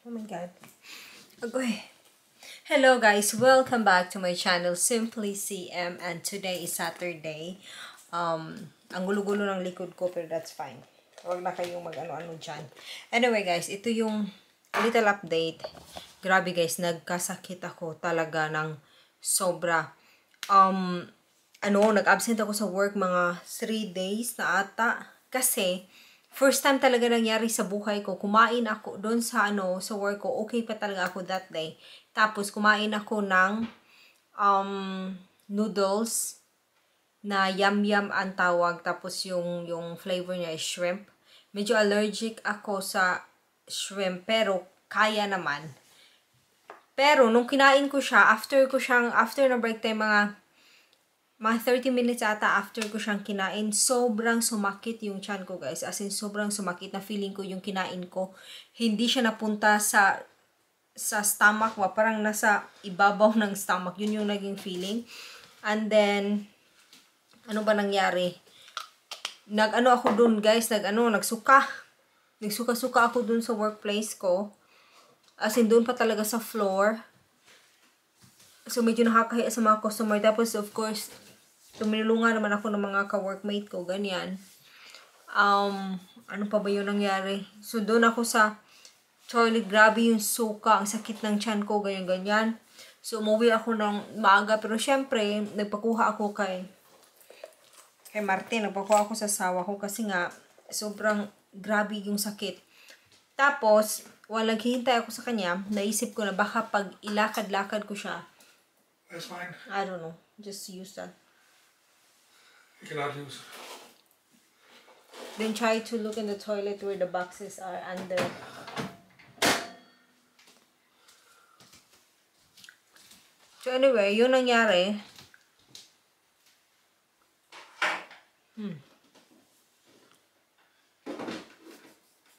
Oh my god. Okay. Hello guys, welcome back to my channel Simply CM, and today is Saturday. Ang gulo-gulo ng likod ko pero that's fine. Huwag na kayong mag-ano-ano dyan. Anyway guys, ito yung little update. Grabe guys, nagkasakit ako talaga ng sobra. Nag-absent ako sa work mga 3 days na ata. Kasi first time talaga nangyari sa buhay ko. Kumain ako doon sa sa work ko. Okay pa talaga ako that day. Tapos kumain ako ng noodles na yum-yum ang tawag. Tapos yung flavor niya is shrimp. Medyo allergic ako sa shrimp pero kaya naman. Pero nung kinain ko siya, after na break time, mga 30 minutes ata after ko siyang kinain, sobrang sumakit yung tiyan ko guys. As in, sobrang sumakit na feeling ko yung kinain ko. Hindi siya napunta sa stomach ba. Parang nasa ibabaw ng stomach. Yun yung naging feeling. And then, ano ba nangyari? Nag-ano ako dun guys. Nagsuka. Nagsuka-suka ako dun sa workplace ko. As in, dun pa talaga sa floor. So, medyo nakakahiya sa mga customer. Tapos, of course, tumulungan naman ako ng mga ka-workmate ko. Ganyan. Ano pa ba yung nangyari? So, doon ako sa toilet. Grabe yung suka. Ang sakit ng tiyan ko. Ganyan-ganyan. So, umuwi ako ng maaga. Pero, syempre, nagpakuha ako kay Martin. Nagpakuha ako sa asawa ko. Kasi nga, sobrang grabe yung sakit. Tapos, walang hihintay ako sa kanya. Naisip ko na baka pag ilakad-lakad ko siya, that's fine. I don't know. Just use that. You cannot use. Then try to look in the toilet where the boxes are under. So anyway, yun nangyari.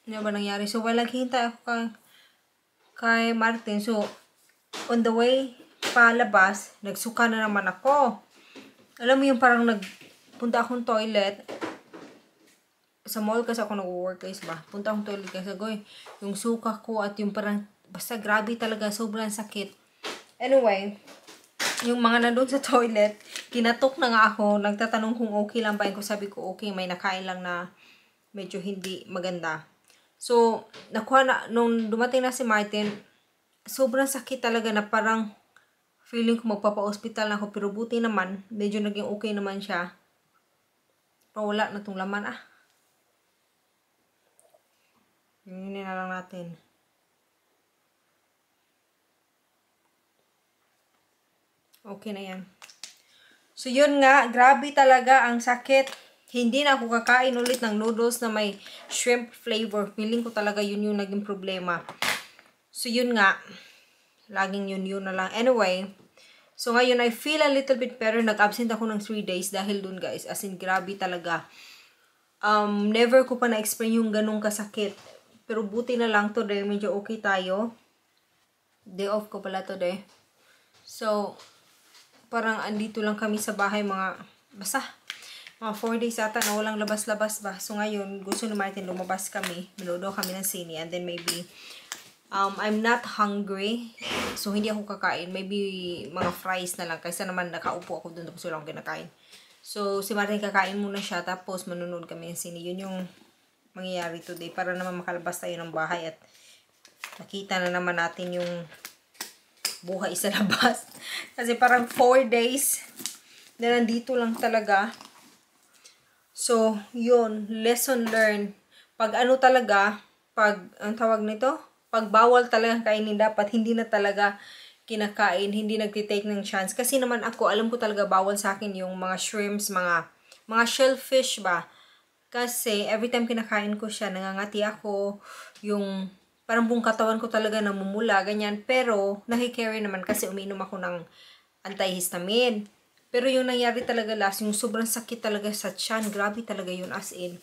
Ano ba nangyari? So walang hintay ako kay Martin. So on the way palabas, nagsuka na naman ako. Alam mo yung parang nagpunta akong toilet. Sa mall kasi ako nag-work guys ba. Punta akong toilet kasi yung suka ko at yung parang, basta grabe talaga, sobrang sakit. Anyway, yung mga nandun sa toilet, kinatok na nga ako. Nagtatanong kung okay lang ba. Ko sabi ko okay, may nakain lang na medyo hindi maganda. So, nakuha na, nung dumating na si Martin, sobrang sakit talaga na parang feeling ko magpapa-hospital na ako. Pero buti naman, medyo naging okay naman siya. Pero wala na itong laman Yun na lang natin. Okay na yan. So yun nga, grabe talaga ang sakit. Hindi na ako kakain ulit ng noodles na may shrimp flavor. Feeling ko talaga yun yung naging problema. So yun nga, laging yun na lang. Anyway, so ngayon I feel a little bit better. Nag-absent ako ng 3 days dahil dun guys. As in, grabe talaga. Never ko pa na-experience yung ganung kasakit. Pero buti na lang today, medyo okay tayo. Day off ko pala today. So, parang andito lang kami sa bahay mga 4 days ata na walang labas-labas ba. So ngayon, gusto ni Martin lumabas kami. Manood kami ng sine and then maybe I'm not hungry. So hindi ako kakain. Maybe mga fries na lang. Kaysa naman nakaupo ako doon tapos wala akong kinakain. So si Martin kakain muna siya tapos manonood kami ng sine. Yun yung mangyayari today para naman makalabas tayo ng bahay at nakita na naman natin yung buhay sa labas. Kasi parang 4 days na nandito lang talaga. So, yun. Lesson learned. Pag ang tawag nito? Pag bawal talaga kainin, dapat hindi na talaga kinakain. Hindi nagtitake ng chance. Kasi naman ako, alam ko talaga bawal sa akin yung mga shrimps, mga shellfish ba. Kasi every time kinakain ko siya, nangangati ako. Yung parang buong katawan ko talaga namumula, ganyan. Pero, nakikarry naman kasi umiinom ako ng antihistamine. Pero yung nangyari talaga last, yung sobrang sakit talaga sa tiyan. Grabe talaga yun as in.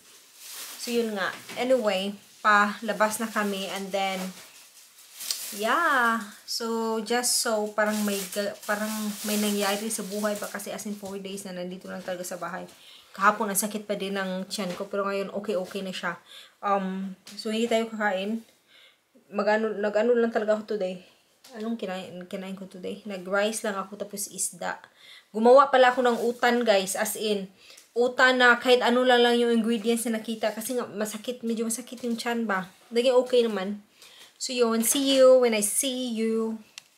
So, yun nga. Anyway, palabas na kami. And then, yeah. So, just so, parang may nangyari sa buhay pa. Kasi as in 4 days na nandito lang talaga sa bahay. Kahapon, ang sakit pa din ng tiyan ko. Pero ngayon, okay na siya. So, hindi tayo kakain. nag-ano lang talaga ako today. Anong kinain ko today? Nag-rice lang ako tapos isda. Gumawa pala ako ng utan, guys. As in, utan na kahit ano lang yung ingredients na nakita. Kasi nga, medyo masakit yung tiyan ba. Naging okay naman. So yun, see you when I see you.